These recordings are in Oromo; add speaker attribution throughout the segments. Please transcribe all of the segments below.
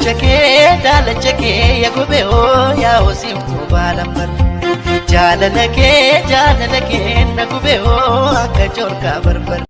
Speaker 1: Daalacha kee daalacha kee yaa gobee hoo yaa hosiiftuu baalambar. Jaalala kee jaalala kee na gubee hoo akka joorkaa barbar.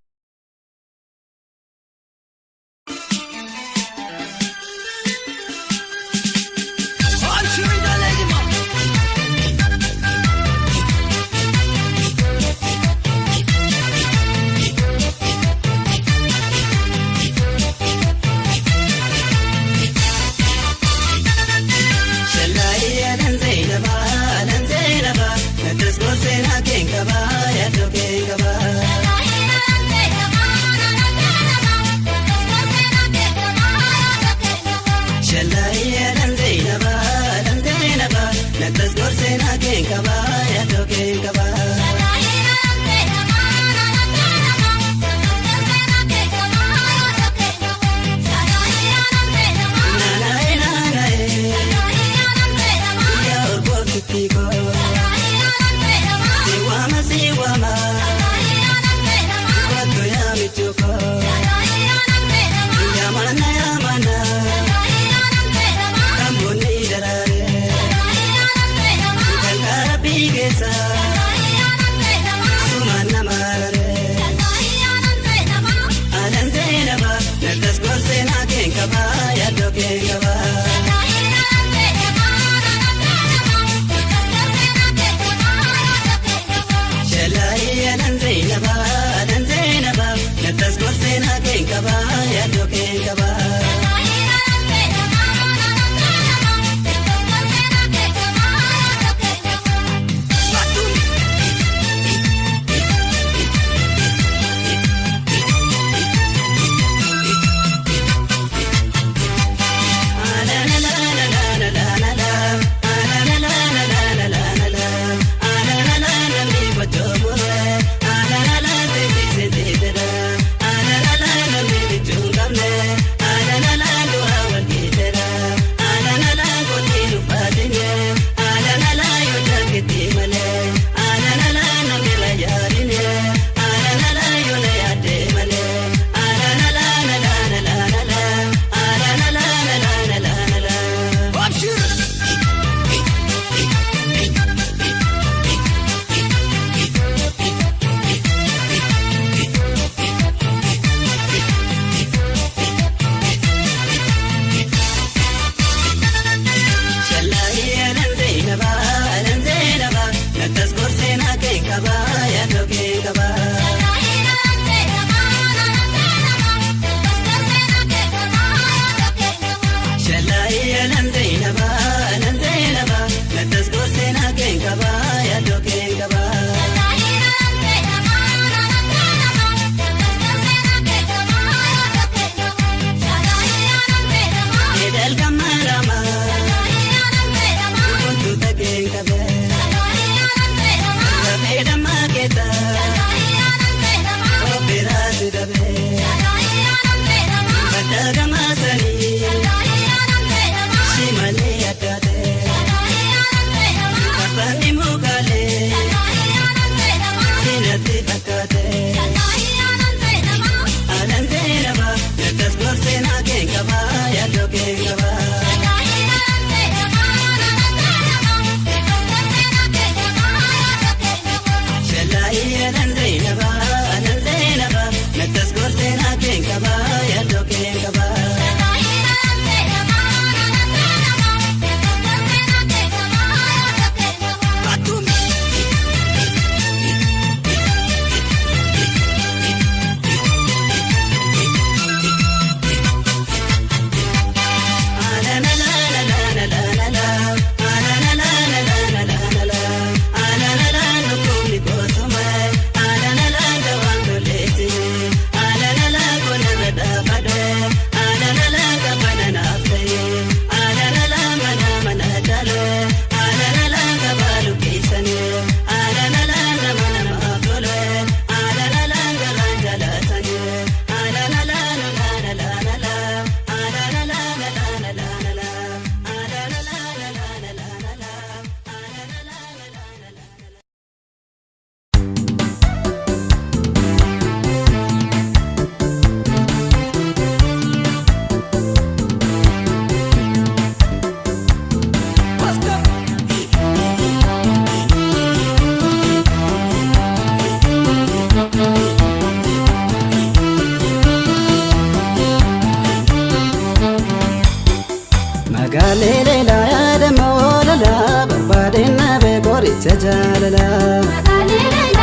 Speaker 2: Magaalee leelaa yaadama oolalaa barbaadeen nabee qoricha jaalalaa.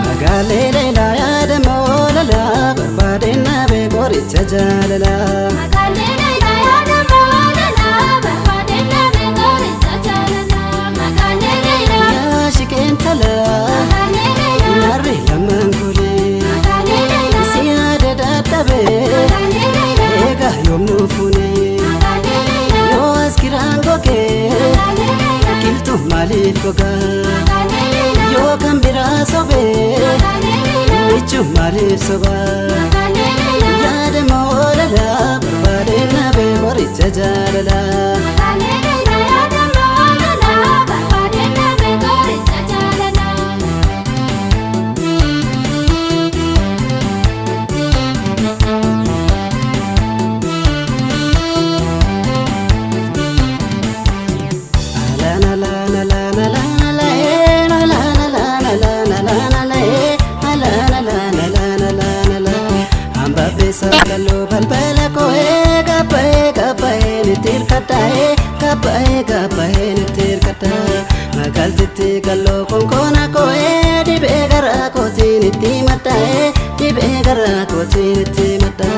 Speaker 2: Magaalee leelaa yaadama oolalaa barbaadeen nabee qoricha jaalalaa. Yaa shiqeen talaa narri lamaan kulee si yaada dadhabee eegaa yoomnuu fuunee yoo as kiraan gogee qilxuu maaliif gogaa yoo kan biraa sobee michuu maaliif sobaa yaadama oolalaa barbaadeen nabee qoricha jaalalaa. Salalo balbala koe kapae kapae nitir katae kapae kapae nitir kata magaltitti gallo konkona koe dibee gara kootiin itti matae dibee gara kootiin itti mata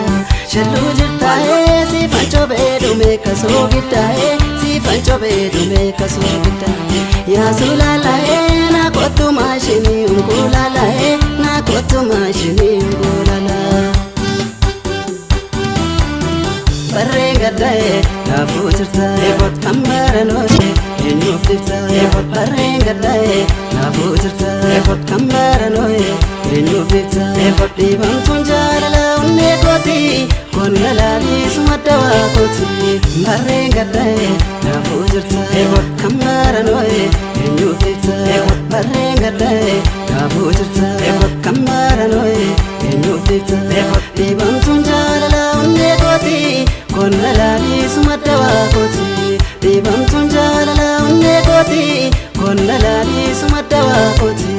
Speaker 2: shalluu jirtae siifan cobee dhume kasoo giddae siifan cobee dhume kasoo giddae yaasuu laalae na kottu maashinii unkuulaalae na kottu maashinii unkuulaalaa. Barreen gaddaa'e naafuu jirta kan baranoote eenyuuf dhifta barreen gaddaa'e naafuu jirta kan baranoote eenyuuf dhifta dhiibamtuun jaalala onnee kooti qonna laaliisu madda waa kooti barreen gaddaa'e naafuu jirta kan baranoote eenyuuf dhifta barreen gaddaa'e naafuu jirta kan baranoote eenyuuf dhifta dhiibamtuun jaalala onnee kooti qonna laaliisu madda waa kooti dhiibamtuun jaalala onnee kooti qonna laaliisu madda waa kooti.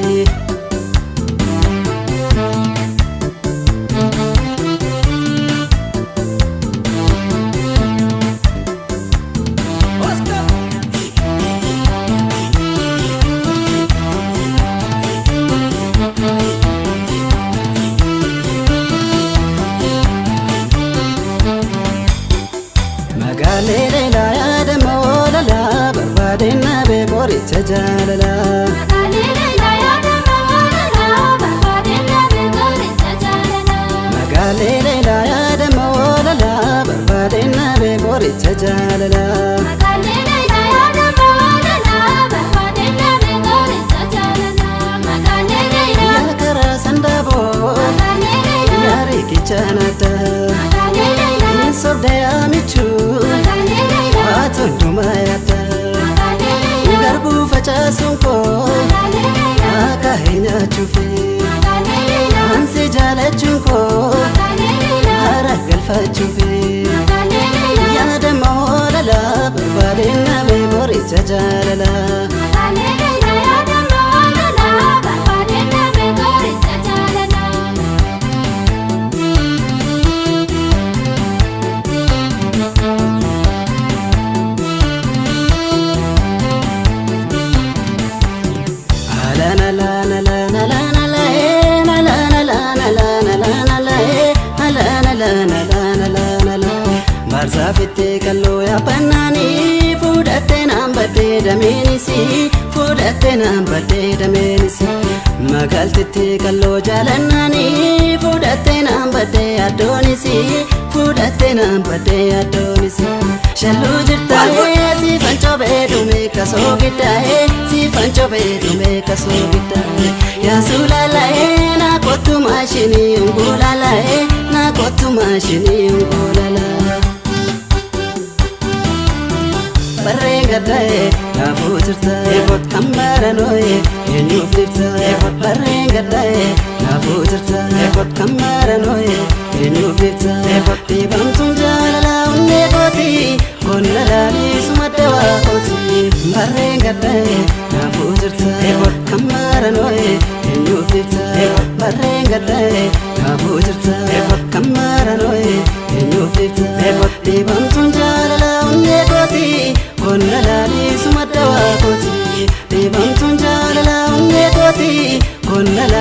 Speaker 2: Magaalee leelaa yaadama oolalaa barbaadeen nabee qoricha jaalalaa. Magaalee leelaa yaadama oolalaa barbaadeen nabee qoricha jaalalaa. Yaa karaa sandaaboo yaa riqicha naataa hin sobda yaa michuu waatu hundumaa yaadda garbuu facaasuun koo akka hin nyaachuufi ansi jaalachuun koo hara galfachuufi yaadama oolalaa barbaadeen nabee qoricha jaalalaa. Barzaafitti kalloo yaabbannaanii fudhattee naan baddee dameenisi fudhattee naan baddee dameenisi magaaltitti kalloo jaalannaanii fudhattee naan baddee addoonisi fudhattee naan baddee addoonisi shalluu jirtaa'ee siifan cobee dhume kasoo giddaa'ee siifan cobee dhume kasoo giddaa'ee yaasuu laalaa'ee na kottu maashinii unguulaalaa'ee na kottu maashinii unguulaalaa. Barreen gaddaa'e naafuu jirta kan baranooye eenyuuf dhifta barreen gaddaa'e naafuu jirta kan baranooye eenyuuf dhifta dhiibamtuun jaalala onnee kooti qonna laaliisu madda waa kooti barreen gaddaa'e naafuu jirta kan baranooye eenyuuf dhifta barreen gaddaa'e Naafuu jirta kan baranooye eenyuuf dhiifta? Dhiibamtuun jaalala onnee kooti, qonna laaliisu madda waa kooti. Dhiibamtuun jaalala onnee kooti, qonna.